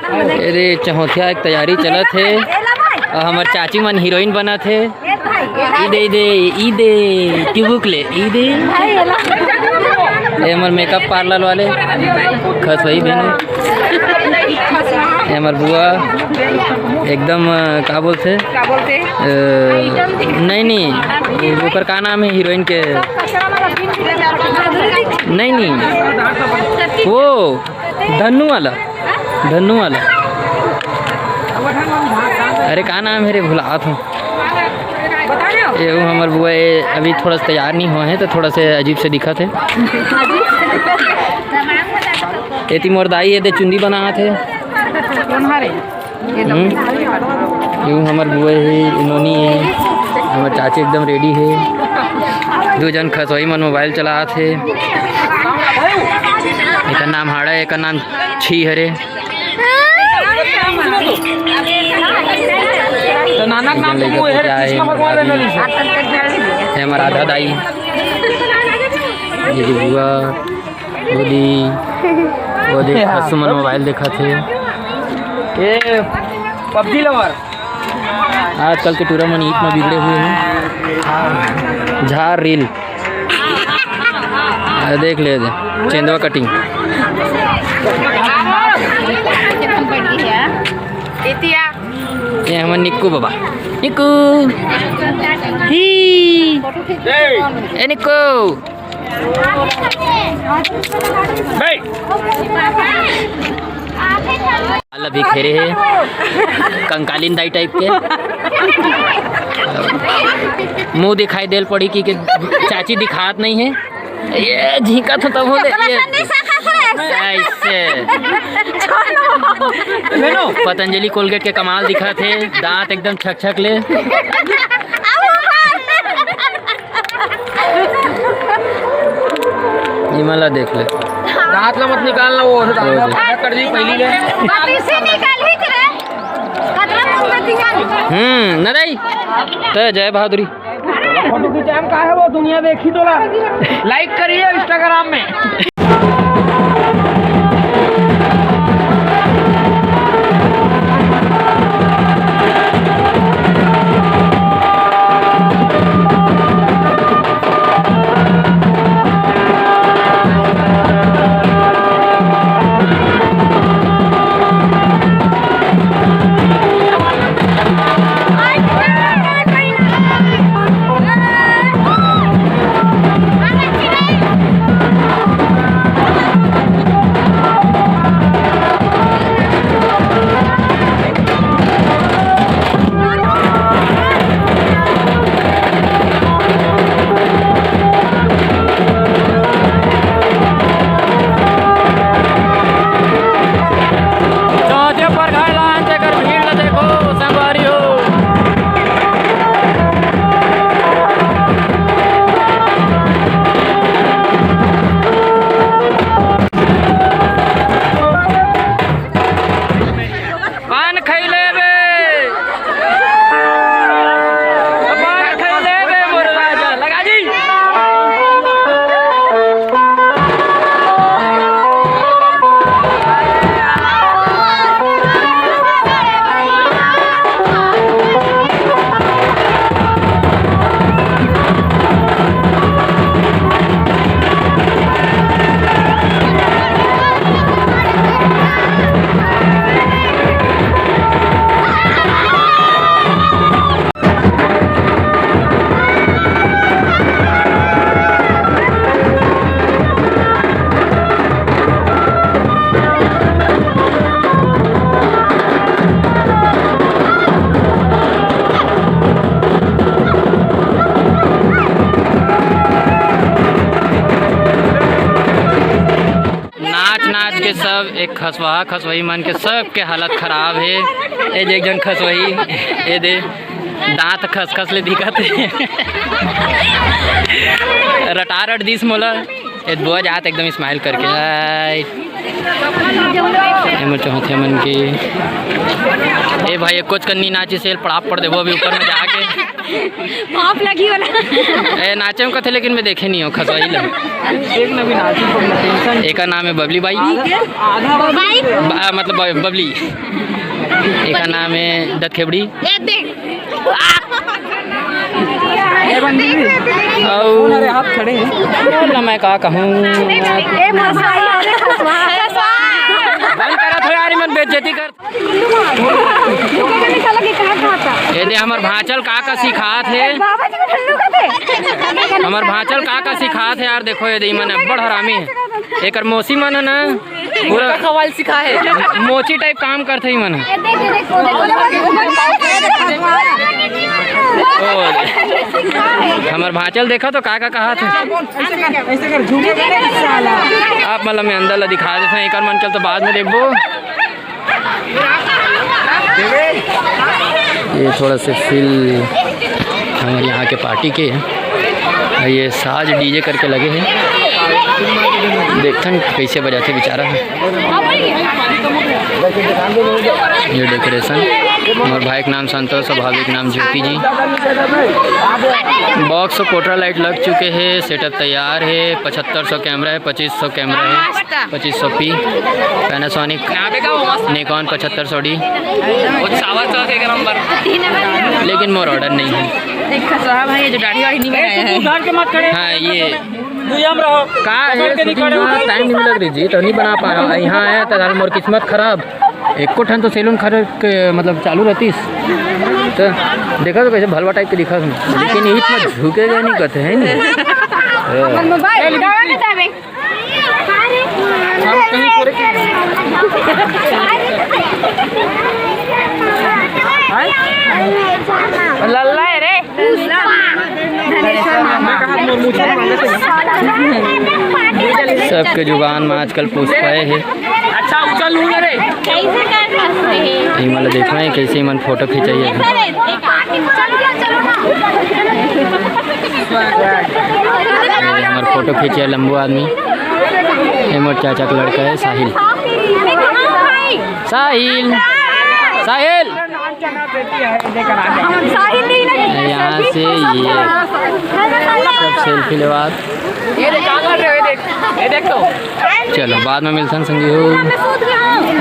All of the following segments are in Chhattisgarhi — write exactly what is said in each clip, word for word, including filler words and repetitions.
अरे, चौथिया एक तैयारी चलत हे। अउ हमर चाची मन हीरोइन बनत हे। ई दे, ई दे, ई दे, टिबुक ले, ई दे। ये हमर मेकअप पार्लर वाले, खसवई बहिनी। ये हमर बुआ, एकदम, अ, का बोलथे? का बोलथे? अ, नहीं, नहीं, ओकर का नाम हे हीरोइन के? नहीं, नहीं, वो धन्नू वाला, धन्नू वाला। अरे, का नाम हे रे, भुलात हूँ। ये वो हमर बुआ, ये अभी थोड़ा सा तैयार नहीं हुआ है, तो थोड़ा से अजीब से दिखत हे। एती मोर दाई, ये दे चुंदी बनात हे। हम्म। ये वो हमर बुआ हे, नोनी हे, हमर चाची एकदम रेडी हे। दू झन खसवई मन मोबाइल चलात हे। एकर नाम हाड़ा हे, एकर नाम छी हरे। तो नाना के नाम तो वो है, कृष्ण भगवान ने नहीं लिखा। ये हमर राधा दाई, ये जो बुआ, वो दी, वो देख, खसू मन मोबाइल देखत हे। ये पबजी लवर। आजकल के टूरा मन ईंट में बिगड़े हुए हैं। झार रील। आ, देख ले दे, चेंदवा कटिंग। ये हमर निक्कू बाबा। निक्कू। ही। ए निक्कू। बाल अभी घेरे हे, कंकालीन दाई टाइप के। मुंह दिखाई देल पड़ी कि, कि चाची दिखात नहीं है। ये झींका तो तब होले, ये ऐसे। पतंजलि कोलगेट के कमाल दिखत हे, दांत एकदम छकछक ले। इमला देख ले। दांत ला मत निकालना, वो ऐसे दांत ला कट दी पहली ले। अब इसे निकाल ही रे। कतरा मुंह में दिया। हम्म, न दाई। तो जय बहादुरी। फोटो खींचाम का है वो दुनिया देखी तोला। लाइक करिए इंस्टाग्राम में। चौथे पर घायल आन, तेकर भीड़ ल देखो, संगवारी हो। पान खइले बे, पान खइले बे, मोर राजा, लगा जी। नाच नाच के सब एक खसवाहा खसवई मन के सबके हालत खराब हे। ए दे एक झन खसवई, ए दे दांत खसखस ले दिखत हे। रटा रट दिस मोला। ए बुआ जात एकदम स्माइल करके। हाय। एमन चौथे मन के। ए भाई, एको च कन्नी नाचिस, एला पड़ाप पड़ देबो अभी ऊपर में जाके। पाप लगी वाला। ए, नाचे में कथे, लेकिन मैं देखे नहीं हूँ खसवाई ला। एकर नाम है बबली बाई। बाई। बा-, मतलब ब-, बबली। एकर नाम है दतखेबड़ी। ए, देख। अउ अरे, हाथ खड़े हैं। बोल ना, मैं का कहूँ? ए, खसवाई, अरे, खसवा। बंद करत हो यार, मन बेइज्जती कर। ये दे हमर भांचल का का सिखात हे। बाबा जी को ठल्लू का दे। हमर भांचल का का सिखात हे यार, देखो ये दे, मन बड़ हरामी है। एकर मौसी मन है ना, पूरा खवाल सिखा है। मोची टाइप काम करथे ही मन। ओ, हमर भांचल देखा तो का का कहा थे। ऐसे कर, ऐसे कर, झूमे का नहीं साला। आप मतलब मैं अंदर ला दिखा देते हैं, एकर मन के तो बाद में देखबो। ये थोड़ा से फील हमारे यहाँ के पार्टी के है। और ये साज डीजे करके लगे हैं, देखथन कैसे बजाते बेचारा है। ये डेकोरेशन मोर भाई के नाम संतोष और भाभी के नाम ज्योति जी। बॉक्स और पोटरा लाइट लग चुके हैं, सेटअप तैयार है, पचहत्तर सौ कैमरा है, पच्चीस सौ कैमरा है, पच्चीस सौ पी, पैनासोनिक, निकॉन पचहत्तर सौ डी। लेकिन मोर ऑर्डर नहीं है। देख खसवा भाई, ये जो दाढ़ी वाढ़ी नहीं बनाया है। हाँ, ये का है, shooting में टाइम नहीं लग रही जी, तो नहीं बना पा रहा। यहाँ आया तो मोर किस्मत खराब, एको ठन तो सैलून खड़े के, मतलब, चालू रहतीस। तो देखा तो कैसे भलवा टाइप के दिखा, लेकिन यही इतना झुकेगा नहीं कहते हैं नहीं। लल्ला है रे। सबके जुबान में आजकल पुष्पा है। अच्छा, उछल लूंगा रे। कैसे कर सकते हैं? ये मतलब देख रहे हैं कैसे मन फोटो खिंचाई है। चलो ना, चलो ना। ये हमार फोटो खींचे लंबू आदमी। ये मोर चाचा का लड़का है साहिल। साहिल, साहिल। साहिल नहीं ना। यहाँ से ये सब सेल्फी लेवात। ये देख, ये देख, ये देख तो। चलो, बाद में मिलथन संगी हो।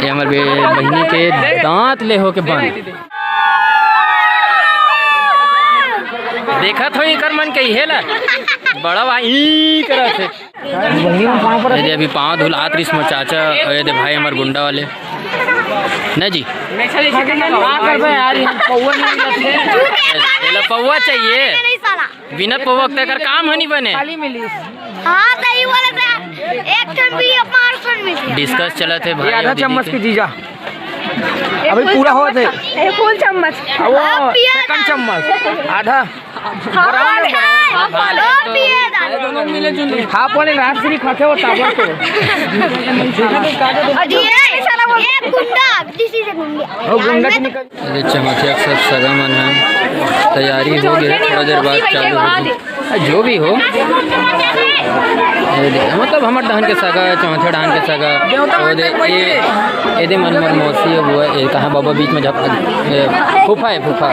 ये हमर बे-, बहिनी के दांत ले होके बंद। देखत हो एकर मन कइसे ला। बड़ा भाई ई करत हे। ये दे अभी पाँव धुलात रिस मोर चाचा, ये दे भाई हमर गुंडा वाले। नहीं जी। का करबे यार, ये पौवा नहीं मिलत हे। ये ला पौवा चाहिए। बिना पौवा के एकर काम ह नहीं बने। खाली मिली। हाँ, सही बोले थे। एक ठन भी पाँच ठन मिल गया। डिस्कस चलत हे भाई ये आधा और दीदी चम्मच के। की जीजा। अभी पूरा होत हे। ये फुल चम्मच। अब वो हाँ, पिया second ना। चम्मच। आधा। हाँ, brown है, हाँ, brown। हाँ, पिया ना। दोनों मिले जुले। हाफ वाले रात से नहीं खाते हो, ताबड़ तो। और ये, ये गुंडा, this is a गुंडा। वो गुंडा की निकल अरे चमथिया सब सगा मन ह, तैयारी हो गया, थोड़ा देर बाद चालू होही। जो भी हो, ये दे, मतलब हमर डहन के सगा, चौथे डहन के सगा, वो दे, ये, ये दे मन मोर मौसी है, वो है, ये कहाँ बाबा बीच में झप-, ये फूफा है, फूफा। आ,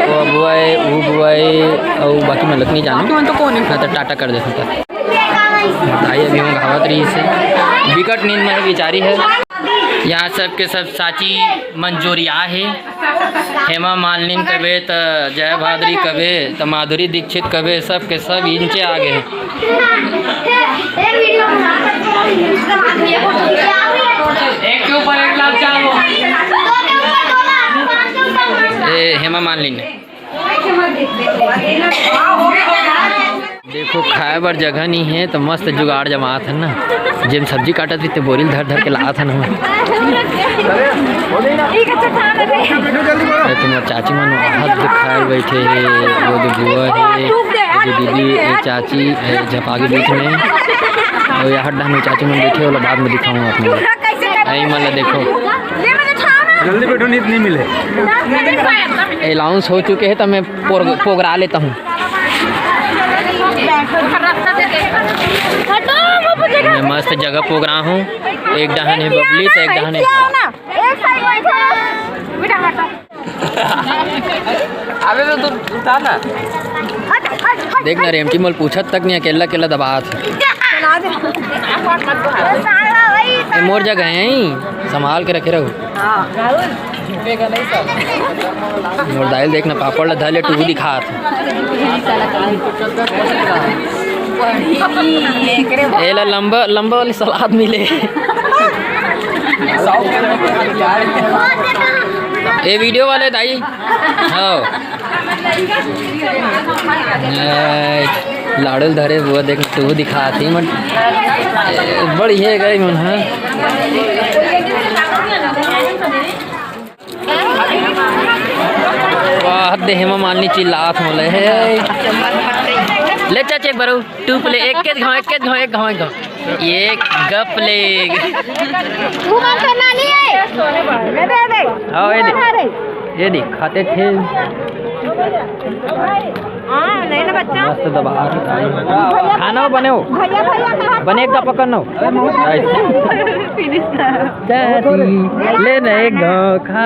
वो बुआ है, वो बुआ है, और बाकी मैं लग नहीं जानूँ। हाँ, तो टाटा कर दे सकता। बताइए, अभी हम घावत रही से, बिकट नींद में विचारी है। यहाँ सबके सब चाची मन जोरिया हे। हेमा मालिनी कबे त जया भादुरी कबे त माधुरी दीक्षित कबे, सब के सब इंचे आ गए। एक के ऊपर एक लाख चार हो। ए, हेमा मालिनी। देखो, खाए बर जगह नहीं है तो मस्त जुगाड़ जमात है ना। जेम सब्जी काटत रहिते बोरी ल धर धर के लात है ना। अरे तुम्हार चाची मन हद खाए बैठे है, वो जो बुआ है, वो जो दीदी, ये चाची है झपा के बीच में, और यहाँ डहन में चाची मन बैठे, वाला बाद में दिखाऊंगा आप लोग। यही मन ला देखो। जल्दी बैठो, नींद नहीं मिले। अनाउंस हो चुके हैं तो मैं पोर-, पोगरा लेता हूँ। मैं मस्त जगह पोगरा हूँ। एक डहान हे बबली, तो एक डहान हे। एक साइड बैठो। बेटा हटो। अबे तो तू उठा ना। हट, हट, हट, देख ना, रेमटी मोला पूछत तक नहीं, अकेला अकेला दबात हे। चला दे। ए, मोर जगह हे, संभाल के रखे रहो। हाँ। मोर दाई ल देख ना, पापड़ ला धर ले, टूहू दिखात हे। एला लंबा, लंबा वाली सलाद मिले। ए वीडियो वाले दाई, हाँ। ए, लाड़ू ल धरे बुआ देख, टूहू दिखात हे मन। ए, बढ़िया हे गई मन, हाँ। वाह, देह म मालनी चिल्लात होले हे। ले चाचा एक बार टूप ले, एक के घाव, एक के घाव, एक घाव, एक घाव। ये गप ले। तू मत करना, नहीं है। मैं दे दे। हाँ, ये दे। ये दे, खाते थे। हाँ, नहीं ना बच्चा। मस्त दबा के खाना हो बने हो। भैया, भैया, कहाँ बने का पकड़ना हो। Finish कर। चाची, ले ना एक घाव खा।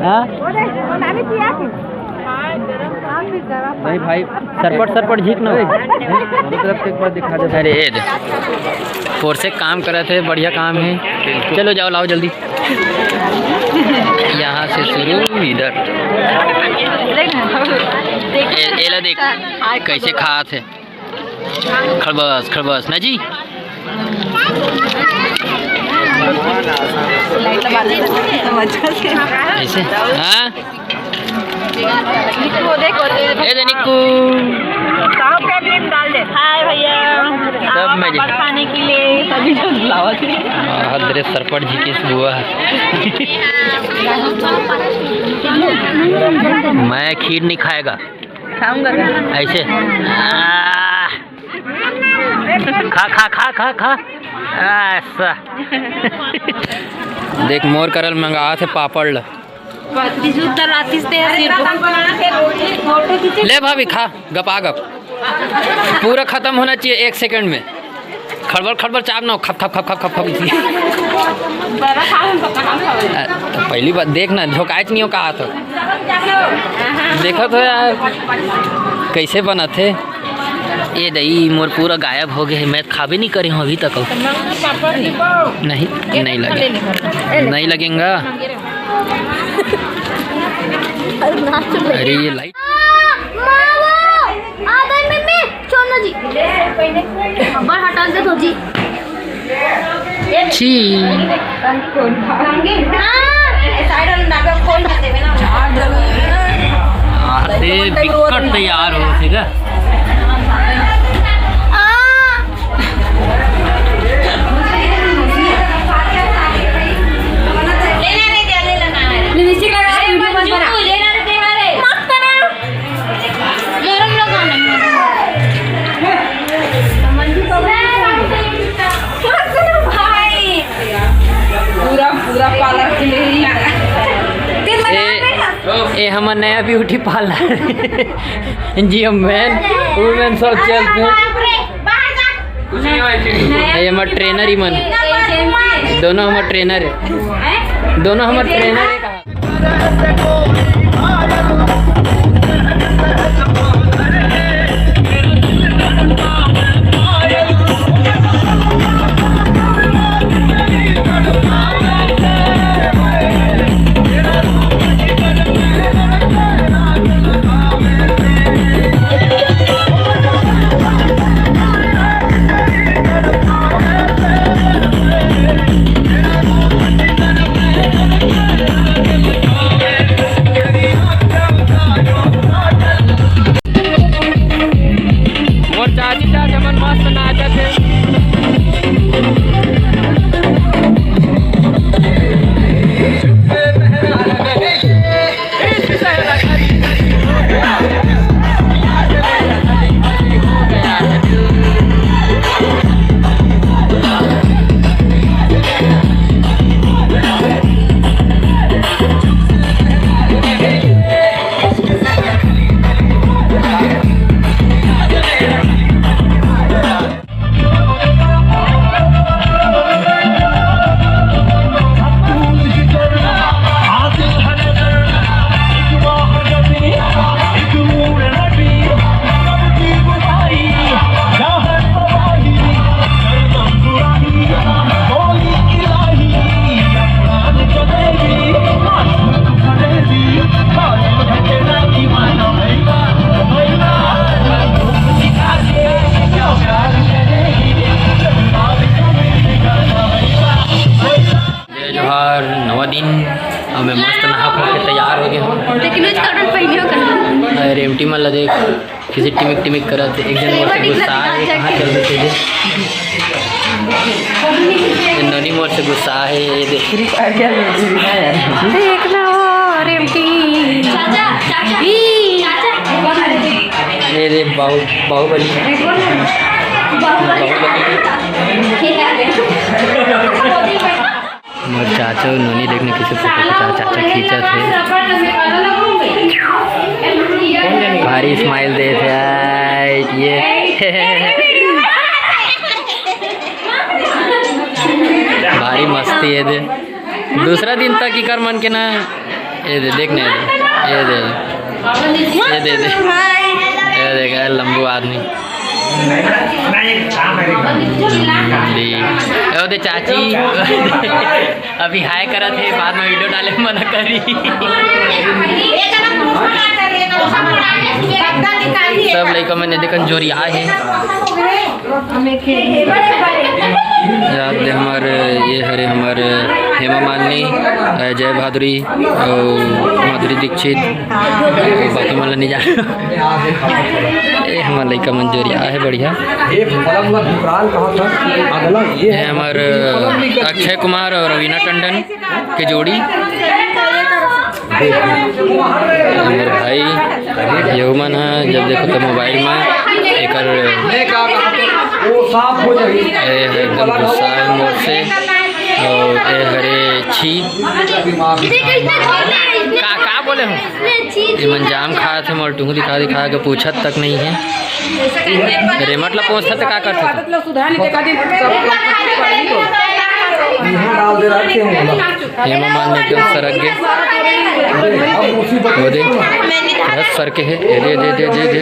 हाँ? वो दे, वो नानी पिया थी। नहीं भाई, सरपट, सरपट झीक ना। दोनों तरफ से एक बार दिखा दे। अरे, ये दे। फोर से काम करत हे, बढ़िया काम हे। चलो जाओ, लाओ जल्दी। यहाँ से शुरू इधर। ए-, एला देख, कैसे खात हे। खरबस, खरबस, ना जी? ऐसे? हाँ? ए दे निक्कू। हाय भैया। सब मजे। खाने के लिए सभी लोग लावत हे। हाँ, हद रे, सरपट जी की बुआ। मैं खीर नहीं खाएगा। खाऊंगा क्या? ऐसे। आह। खा, खा, खा, खा, खा। ऐसा। देख, मोर करल मंगावत हे पापड़ ल। पतली सूत लातीस ते सिर को। ले भाभी, खा, गपा गप। पूरा खत्म होना चाहिए एक सेकंड में। खड़बड़, खड़बड़ चाप ना हो, खप, खप, खप, खप, खप, खप। बड़ा खा, हम तो कहाँ खावे? अ, तो पहली बार देख ना, झोंकायच नहीं हो कहा तो। देखो तो यार, कैसे बनत हे। ए दई, मोर पूरा गायब हो गए हे, मैं खाबे नहीं करे हूँ अभी तक। नहीं, नहीं लगे, नहीं लगेगा। अरे ये लाइट। माँ, माँ, वो, आ गई मम्मी, छोड़ना जी। अब्बड़ हटा दे तो जी। छी। हाँ। अरे, बिकट तैयार हो, ठीक है? आ। लिपस्टिक लगा, वीडियो मत बना। मत करो। मोरम लोग आने। भाई। पूरा, पूरा पार्लर के लिए ही आना। ए, ए, हमर नया ब्यूटी पार्लर। जी, हम मैन, वुमेन सब चलते हैं। बाहर जा। ये हमर ट्रेनर ही मन। दोनों हमर ट्रेनर है। दोनों हमर ट्रेनर है। नवा दिन, अब मैं मस्त नहा खो के तैयार हो गया हूँ। लेकिन उस कारण पहले हो करना। अरे रेमटी मन ला देख, किसी टिमिक टिमिक करत हे। एक जन मोर से गुस्सा हे, कहाँ चल देते हे। ये नोनी मोर से गुस्सा हे, ये देख। देखना हो रेमटी। चाचा, चाचा, चाचा। ये देख बाहु-, बाहुबली। बाहुबली। मोर चाचा अउ नोनी देखने किसे फोटो खिंचा, चाचा खींचत हे। भारी smile देत हे, आय, ये। भारी मस्ती हे दे। दूसरा दिन तक इकर मन के ना, ये दे, देख ना, ये दे, ये दे, ये दे, दे। ये देख, लंबू आदमी। दी। ओ दे चाची। अभी हाय करत हे, बाद में video डाले मना करी। सब लइका मन देखन जोरिया हे। याद दे हमर, ये हरे हमर हेमा मालिनी, अ, जय भादुरी अउ माधुरी दीक्षित, बाकी मन ला नहीं जान। ए हमर लइका मन जोरिया हे बढ़िया। ये हमर अक्षय कुमार अउ रवीना टंडन के जोड़ी। हमर भाई, ये मन ह जब देखो तो mobile में एकर ए, एकदम गुस्सा हे मोर से। अउ ए हरे छी। का, का बोले हूँ? ये मन जाम खात हे, मोर टुहू दिखा दिखा के पूछत तक नहीं हे। रेमट ला पूछत त का करत हे? हेमा मालिनी एकदम सरक गे। वो दे, रस सर के हे। ए दे, दे, दे, दे, दे, दे।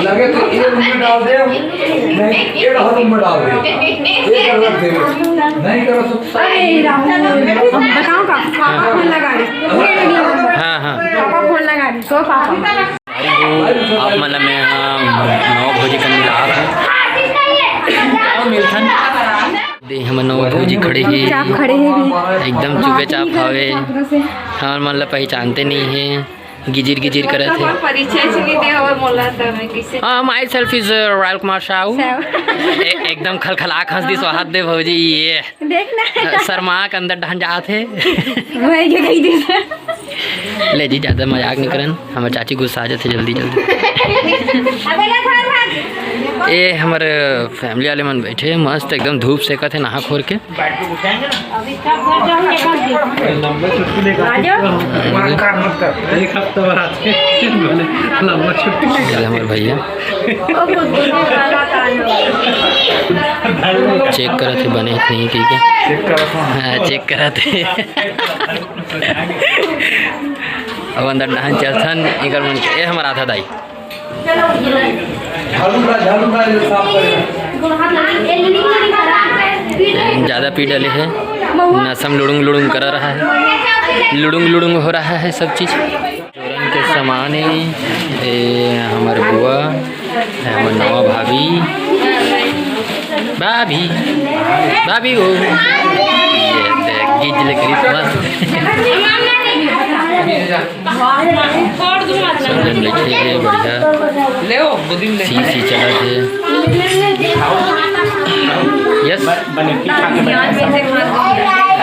लगे तो ये रूम में डाल दे, नहीं, ये डहा रूम में डाल दे। ये कर रख दे। नहीं कर सकता। अरे राहुल, हम बताओ का? पापा फोन लगा रहे। हाँ, हाँ। पापा फोन लगा रहे। सो पापा। आप मन ला मैं, हाँ, नवा भौजी कन मिलात हूँ। मिलथन। दे हमर नवा भौजी खड़े हे। चुपचाप खड़े हे भी। एकदम चुपे चाप हवे। हमर मन ला पहचानते नहीं हे। गिजिर गिजिर करत हे। परिचय से नहीं दे और मोला त मैं किसे हाँ, myself is, uh, Rahul Kumar Sahu. Sahu. ए-, एकदम खलखला के हंस दिस, हाथ दे भौजी, ये। देख ना। शर्मा के अंदर ढन जात हे। वही के कही दिस। ले जी, ज्यादा मजाक नहीं करन, हमर चाची गुस्सा आ जाथे जल्दी जल्दी। अबे ले घर भाग। ए हमर family वाले मन बैठे मस्त एकदम धूप सेकत हे नहा खोर के। अभी सब घर जाऊंगे, कर दे। लंबा छुट्टी लेकर आ जाओ। एक हफ्ता भर आते हैं। लंबा छुट्टी लेकर। ये हमर भैया। Check करत हे बने हे कि नहीं, ठीक है। Check करत हूँ। हाँ, check करत हे। अब अंदर डहन चलथन, एकर मन के, ए हमर आधा दाई। झाड़ू का, झाड़ू का ये साफ करेगा। ज्यादा पी डले हे, नसम लुड़ुंग लुड़ुंग कर रहा है, लुड़ुंग लुड़ुंग हो रहा है सब चीज। चोरन के सामान हे, ए हमर बुआ, ए हमर नवा भाभी, भाभी, भाभी हो। ये देख, गीत ले गीत मस्त। सब जन बैठे हे, बढ़िया। सी सी चलत हे। Yes।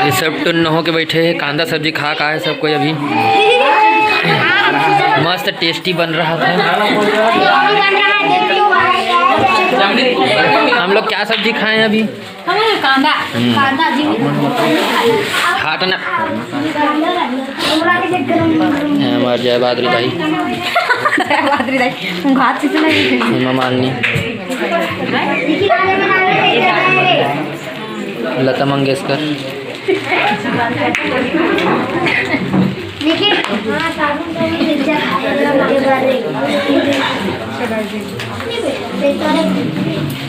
ये सब टुन्न होके बैठे हे, कांदा सब्जी खा का है सब कोई अभी। मस्त tasty बन रहा था। हम लोग क्या सब्जी खाए हैं अभी? हमें कांदा, हम्म। कांदा जी। हाथ ना। ये हमार जय बहादुर दाई। जय बहादुर दाई। तुम हाथ से सुना नहीं। हेमा मालिनी। लता मंगेशकर। लेकिन हाँ, साबुन तो नहीं मिलता है।